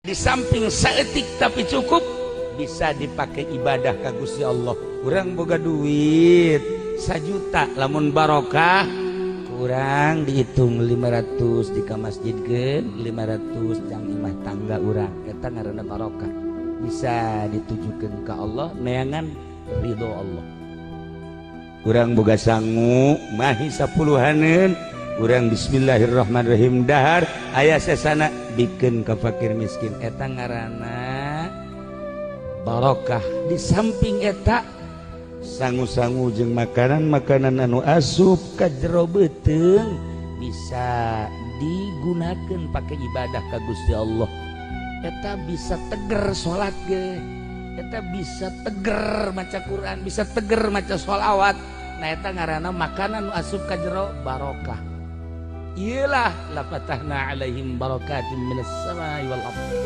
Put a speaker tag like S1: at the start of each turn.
S1: Di samping saeutik tapi cukup bisa dipakai ibadah ka Gusti Allah. Urang boga duit 1 juta, lamun barokah kurang dihitung 500 di ka masjidkeun, 500 jang imah tangga urang. Eta ngaranna barokah, bisa ditujukan ke Allah, neangan ridho Allah. Urang boga sangu mahi sapuluhaneun, urang bismillahirrahmanirrahim, dahar aya sesana bikeun ka fakir miskin. Eta ngaranna barokah. Di samping eta, sangu-sangu jeung makanan-makanan anu asup ka jero beuteung bisa digunakan pakai ibadah ka Gusti Allah. Eta bisa teger salat ge, eta bisa teger maca Quran, bisa teger maca sholawat. Nah, eta ngaranna makanan nu asup ka jero barokah. Iyalah, lafatahna alaihim barakatim minas samai wal ardh.